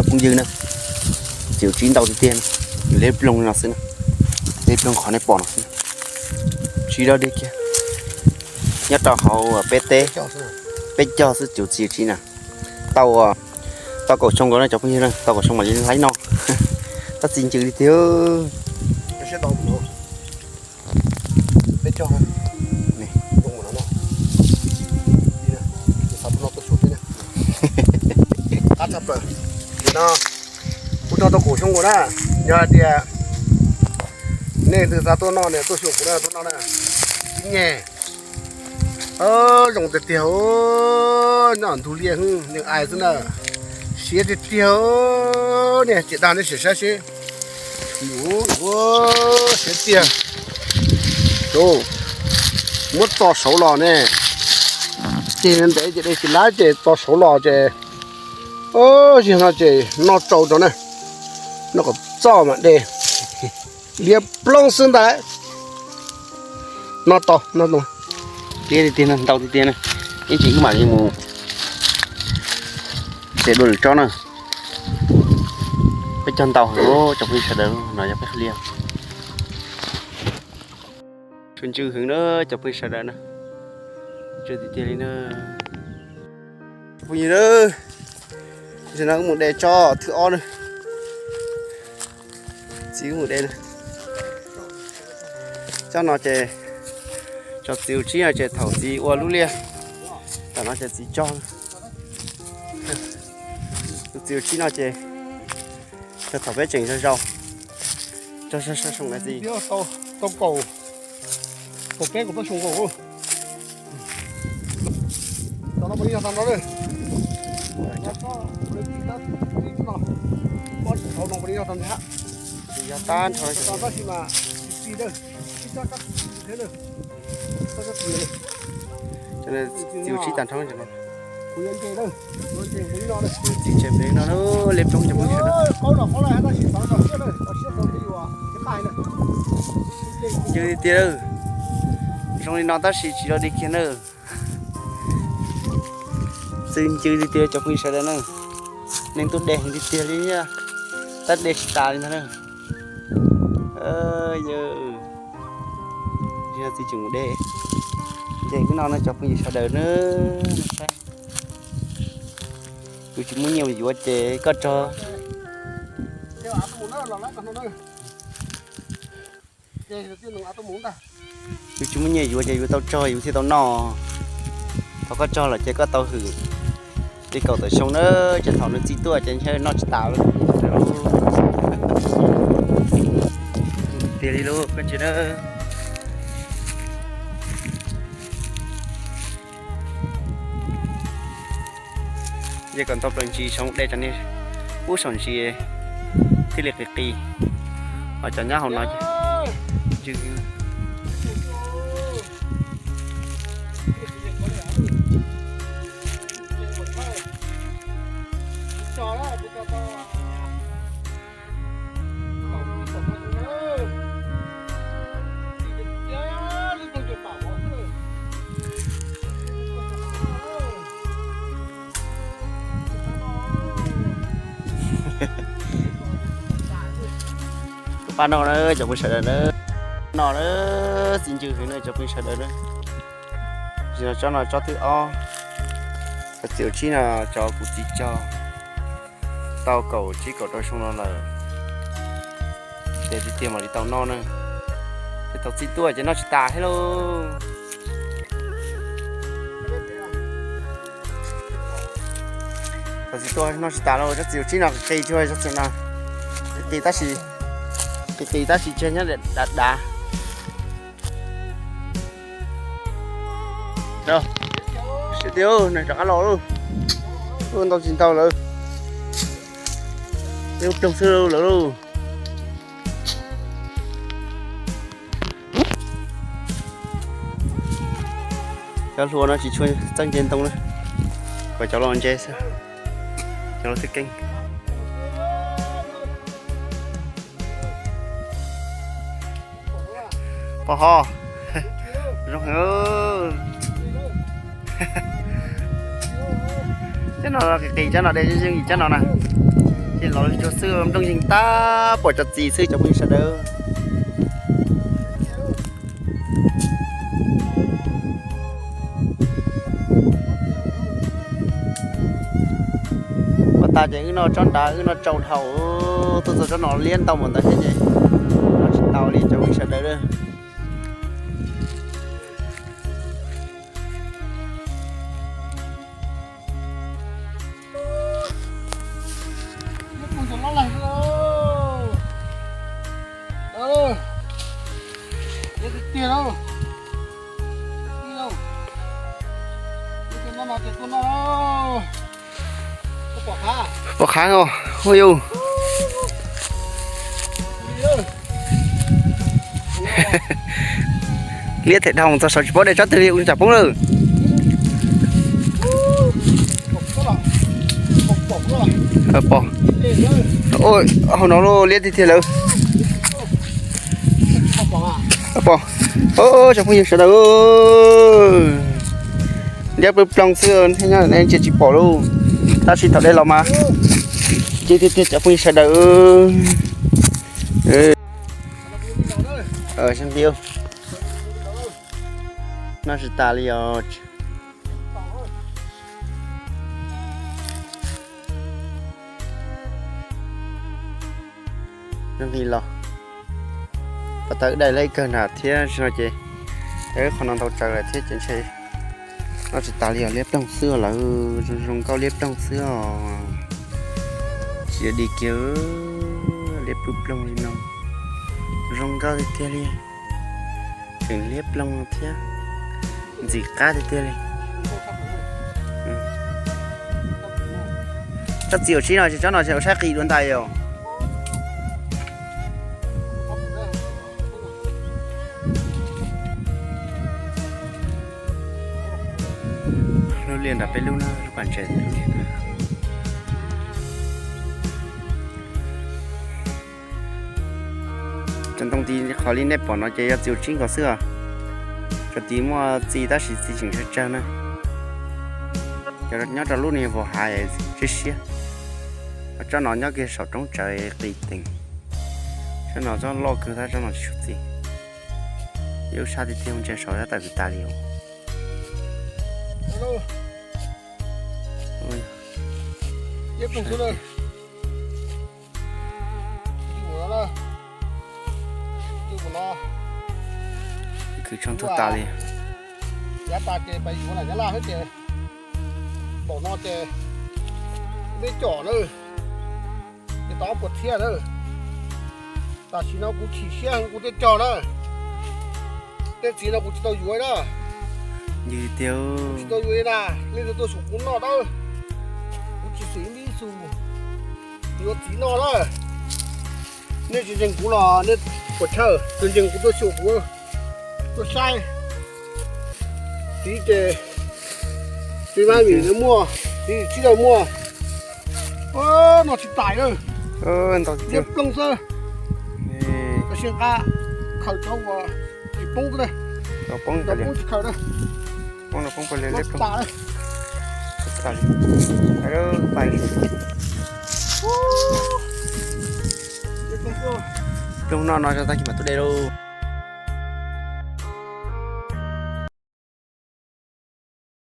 Phooj ywg na, txiv tsib ntau tiag tiag na, liab ploog li no xwb na, liab ploog qhov nej pom no xwb, tsis dog dig kiag. Nyob rau hauv peb teb, peb caug xwb tus txiv tsib na, tau, tau kaum xyoo nkaus na cov phooj ywg na, tau kaum xyoo mam li laib no, tab txiv ncw tiag tiag. Peb caug, no, no, no, no, qab tshaj plaws. Ces no kuv tso tau kaum xyoo nkaus na, yog hais tias nej leej twg xav tuaj noj ne tuaj xyuas kuv na, tuaj noj na. Ib nyeg zoo tiag tiag, nyob ntug liaj nws ais xwb na, siav tiag tiag. Niag ces dag nej sim saib seb, siav tiag. Muab txo saud los ne, ces ntev ces de tsis laib ces txo saud los ces, o, yog no ces noj tsau rau na, noj kom txoj mam de, liab ploog xwb ntag. Noj tau, noj tiag tiag, ntau tiag tiag na. Ib tsam wb mam li mus xev dua lwm tsob na. Peb cog ntau heev cov phooj ywg sawv daws, no yog peb qhov liaj. Tshuav ntsws heev na cov phooj ywg sawv daws na. Ntsws tiag tiag li na. Phooj ywg na, tam sim no wb mus de tsob thib ob na. Txiv wb mus de na. Tsob no ces, tsob txiv tsib no ces thaum txiv ua lub liaj, tam no ces txiv cog. Tus txiv tsib no ces, thaum peb tseem zog zaus, cog soo soo txiv. Tau kaum, kaum peb kaum plaub xyoo nkaus. Yog tag nrho, txiv tsib tag nrho. Txiv tseem npe no liab ploog cov phooj ywg sawv daws. Ncw tiag tiag, zoo li no tab sis tsis dog dig kiag na. Txwv ncw tiag tiag cov phooj ywg sawv daws na. Neeg tuaj de heev tiag tiag li, tab de tsis tas li ntag na. Yog txiv tseem mus de, ces wb no no cov phooj ywg sawv daws na. Kuv tsis muaj nyiaj yuav ces koj tso. Yus tsis muaj nyiaj yuav ces yus tau tsog yus thiaj tau noj. Thaum koj tsog lawm ces koj tau hwm li kaum tawm xyoo na, ces thaum nws txij tuaj ces ntshe noj tsis tas li. Tiag li lauj koj ntsia na. Ces kom ntau plaws ntsis xyov de cov niag ub saum ntsis thiaj li qis qis, ho cov nyob hauv no ces Tus pab no na cov phooj ywg sawv daws na, no na, txi ncw heev na cov phooj ywg sawv daws na. Tsis no tsob no tsob thib ob, cov txiv tsib no cov kuv txiv cog tau kaum tsib kaum rau xyoo no lawm. Ces tiag tiag mam li tau noj na, ces thaum txij tuaj ces noj tsis tas thiab lauj. Thaum txij tuaj noj tsis tas lauj, tsob txiv tsib no qis qis tsuag tsob txiv no, qis qis tab sis, qis qis tab sis tseg nyob dav dav. Siab tiag, nws rov qab los lauj. Ntau tsis ntau lawm, ib ploog xwb lawm lauj. Cov hluas no tsis tshua txawj ntse ntoo na, kom cov los ntse xwb, cov los twb keeb. Pov ho, zoo heev. Cov no qis qis, cov no de yeej yim cov no na. Los cuag xwb, nplooj yeeg tag, pom tso txiv xwb cov phooj ywg sawv daws. Ua tas ces wb noj tsob nrad, wb noj tsau dhau, tuaj txog tsob no liab ntau npaum ntawd thiab ces noj tsis tau li cov phooj ywg sawv daws. Pom qhav os, ua yus. Liab them dhau txog saud tsis paub de tsob twg li, ua tsam poob lawm. Pom, hauv no liab tiag tiag lawm. Pom, cov phooj ywg sawv daws, liab plooj plooj xwb, nyob ntsia tsis pom lauj. Tab sis thaum de los mas cia tiag tiag cov phooj ywg sawv daws. Noj tsis tas li os. Nqis los, pas tawv dai lawm kawg nrad thiab no ces, qhov no ntau tsawv lawm thiab ces ntshe noj tsis tas li os, liab ploog xwb os lawm, zoo zoo nkauj liab ploog xwb os. Tsis di kiag, liab ploog ploog li no, zoo nkauj tiag tiag li. Tseem liab ploog thiab, ntxim qab tiag tiag li. Tsob txiv uas tsib no ces tsob no ces ua saib qis dua ntais yom. Lub liaj nram peb lub na, lub pas ntses. Cov ntoo tid qhov li nej pom no ces yog txiv uas tsib nkaus xwb os. Cov tid muaj txiv tab sis txiv tseem tsawg tsawg na. Cov nyob rau lub no vos hav siab siab. Tsob no nyob kiag saum roob tsawv qis teem. Tsob no tsob loj kawg tab tsob no tsis tshua txiv. Ib lub sab tiag tiag ntsia saud tab tawm kwv tas li os. Khwv tsoo tuag tas li. Yav tas ces pais yuav nram Nyab Laj xwb ces, npaum no ces, nej com na, ces tau ob puas txhiab na. Tam sim no kuv chim siab heev kuv thiaj cog na. Tej txiv no kuv tsis tau yuav na. Kuv tsis tau yuav li na, nej tuaj xyuas kuv noj dawb. Kuv tsis xwm ib xu yuav txiv noj na. Nej tsis ntseeg kuv los nej puas chawj, tsis ntseeg kuv tuaj xyuas kuv, tuaj saib. Txiv ces txiv mab vim no muaj, txiv tsib rau muaj. Noj tsis tas na. Ntau tiag, ploog xwb. Koj siab nqa, khaws tau ua, tsis poob xwb na. Poob tsis khaws na. Poob no poob pawg li, tas li. Ploog no no tag kis mam tuaj de lauj.